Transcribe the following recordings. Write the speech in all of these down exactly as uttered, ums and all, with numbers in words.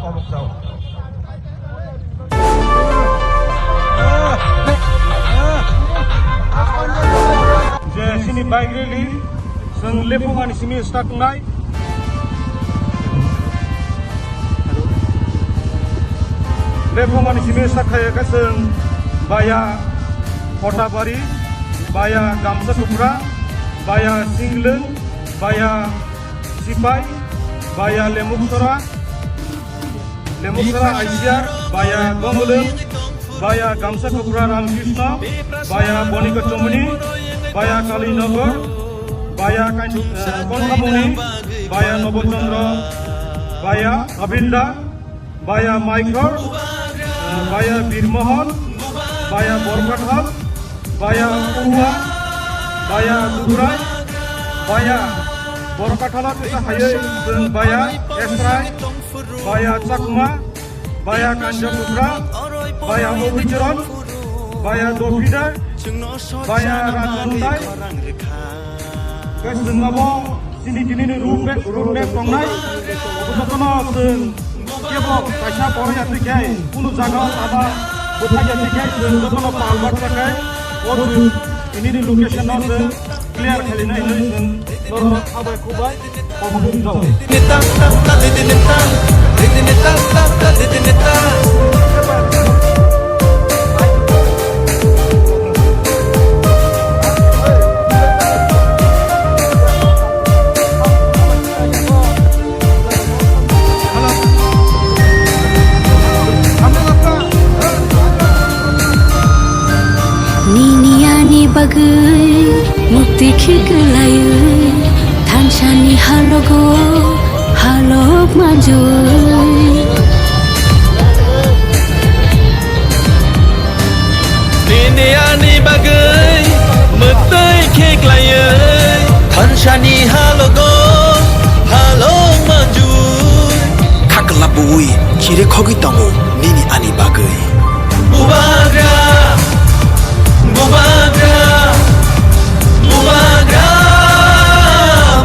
Je sini bike rally, chwng Lephungani simi start wngnai. Lephungani simi start khai khe chwng via Kotabari, via Gamsa Kupra, via Singlwng, via Sipai, via Lemuksora, Lemuksora I C R, via Gomulwng, via Gamsa Kupra Ramkrishna, via Bonika Chomoni, via Kalinagar, via Kain-, eh, Konthamoni, via Nobochandra, via Abilda, via Maikhor, eh, via Birmohon, via Borkathal, via Uwa, via Dubrai, via Borkathalo kisa hayai, via Esrai, via Chakma, via Kanjakukra, via Obicharan, via Dopidar, via Rajantai. Khe chwng abo chini tinini road map, road map tongnai. Abo jotono chwng kebo kaisa poroi ya twi khe, kunu jaga o taba bwthai ya twi khe, chwng jotono pal baksa khe, o chwng tinini location no chwng clear khalinai hinwi chwng norok abai khubai. Nini ani bagwi mukti khiklaiwi thansani halogo halok manjui. Nini ani bagwi mukti khiklaiwi thansani halogo halok manjui. Khakla buwi chiri khogwi tongo nini ani bagwi. Bubagra, bubagra, bubagra,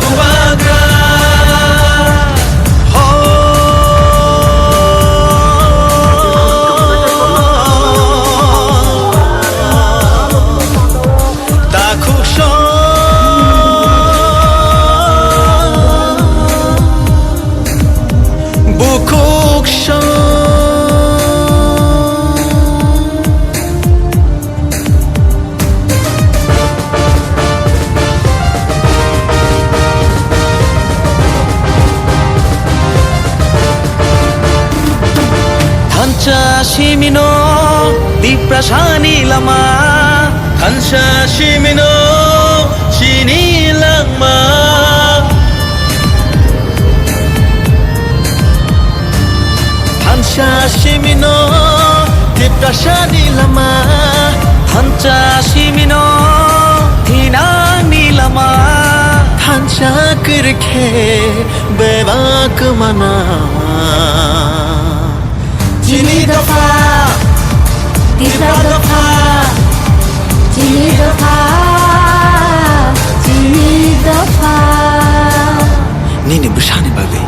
bubagra. Ho. Takhuk song. Bukhuk song. Thansa simino Tiprasani lama. Thansa simino chini langma. Thansa simino Tiprasani lama. Thansa simino thinangni lama. Thansa kwrwikhe bebak mana. Chini dopha, Tipra dopha, chini dopha, chini dopha. Nini bwsani bagwi.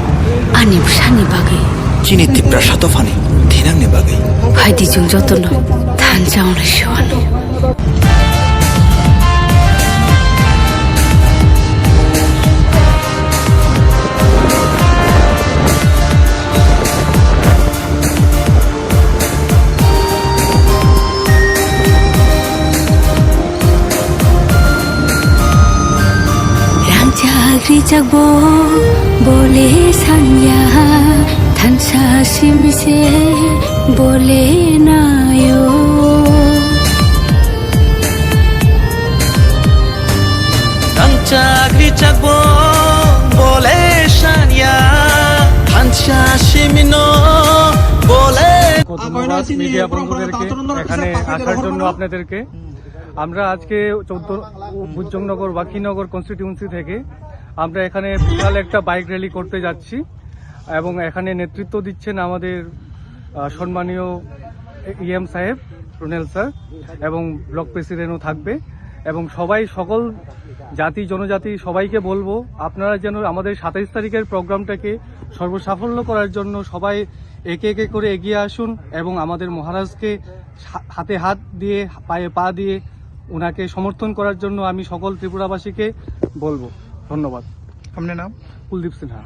Ani bwsani bagwi. Chini Tiprasa dophani thinangni bagwi. Phaidi chwng jotono thansa onai sewani. Rangchak rijak bo bole sanya, thansa simi se bole nayo. Rangchak rijak bo bole sanya, thansa simi no bole. ধন্যবাদ মিডিয়া বন্ধুদেরকে এখানে আসার জন্য আপনাদেরকে। আমরা আজকে চৌদ্দ বুজজংনগর ওয়াকিনগর কনস্টিটিউয়েন্সি থেকে আমরা এখানে বিশাল একটা বাইক র্যালি করতে যাচ্ছি এবং এখানে নেতৃত্ব দিচ্ছেন আমাদের, আহ, সম্মানীয় ইএম সাহেব, রুনেল স্যার এবং ব্লক প্রেসিডেন্টও থাকবে এবং সবাই, সকল জাতি জনজাতি সবাইকে বলবো, আপনারা যেন আমাদের সাতাইশ তারিখের প্রোগ্রামটাকে সর্বসাফল্য করার জন্য সবাই একে একে করে এগিয়ে আসুন এবং আমাদের মহারাজকে হা-, হাতে হাত দিয়ে, পায়ে পা দিয়ে ওনাকে সমর্থন করার জন্য আমি সকল ত্রিপুরাবাসীকে বলবো। ধন্যবাদ। আপনার নাম? কুলদীপ সিনহা।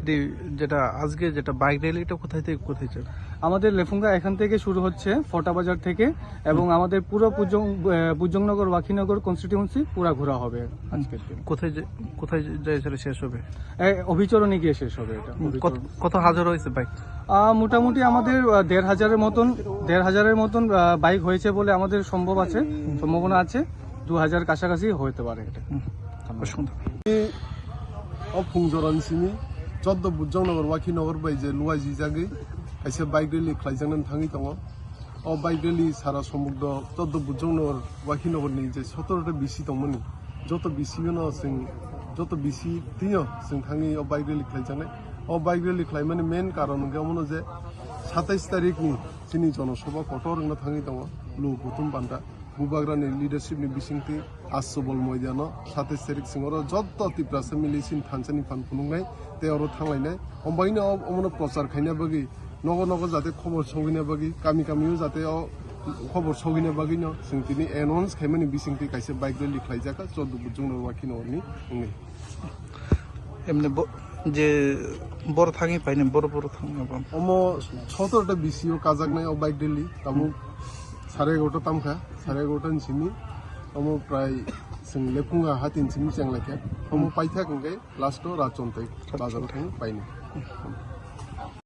এটি যেটা আজকে যেটা বাইক র্যালি, এটা কোথায় থেকে কোথায় যাবে? আমাদের লেফুঙ্গা এখান থেকে শুরু হচ্ছে ফটা বাজার থেকে এবং আমাদের পুরো বুজং-, আহ, বুজংনগর, ওয়াখিনগর কনস্টিটিউয়েন্সি পুরা ঘোরা হবে আজকের দিন। কোথায় যে-, কোথায় যে-, যায় সেটা শেষ হবে? এ, অভিচরণে গিয়ে শেষ হবে এটা। হুম, কত, অভিচরণ। কত হাজার হয়েছে বাইক? আহ, মোটামুটি আমাদের, আহ, দেড় হাজারের মতন, দেড় হাজারের মতন, আহ, বাইক হয়েছে বলে আমাদের সম্ভব আছে, সম্ভাবনা আছে, দু হাজার কাছাকাছি হতে পারে এটা। হুম, অসংখ্য ধন্যবাদ। O phung jorani simi choddo Bujong Nagar, Wakhi Nagar bai je luai jijagwi kaisa bike rally khlaijaknani thangwi tongo. O bike rally sara somudro choddo Bujong Nagar, Wakhi Nagar ni je sotoro ta bisi tongmani, joto bisi no chwng, joto bisi twiyo chwng thangwi o bike rally khlaijaknai. O bike rally khlaimani main karon hwnkhe omono je satais tarikh ni chini jonosabha kotor wngna thangwi tongo, luo kuthum panda. Bubagrani leadership ni bisingtwi Asubol moidano satais tarik sing oro joto Tiprasa mili chini thansa ni phan phunuknai tei oro thanglainai. Ombaino omono prochar khaina bagwi nogo nogo jate khobor sogwina bagwi, kami kamio jate o khobor sogwina bagwino chwng tini announce khaimani bisingtwi kaisa bike rally khlaijak kha choddo Bujong Nagar Wakhi Nagar ni wngwi. Emne bo-, je boro thangwi paine, boro boro thangwi abo. Omo sotoro ta bisi o kajaknai o bike rally, tabuk sare egarota tamkha, sare egarota ni simi, omo prai chwng Lephunga hati ni simi chenglaikha, omo paithak hwnkhe last o Rajchontai bazar o thangwi paine.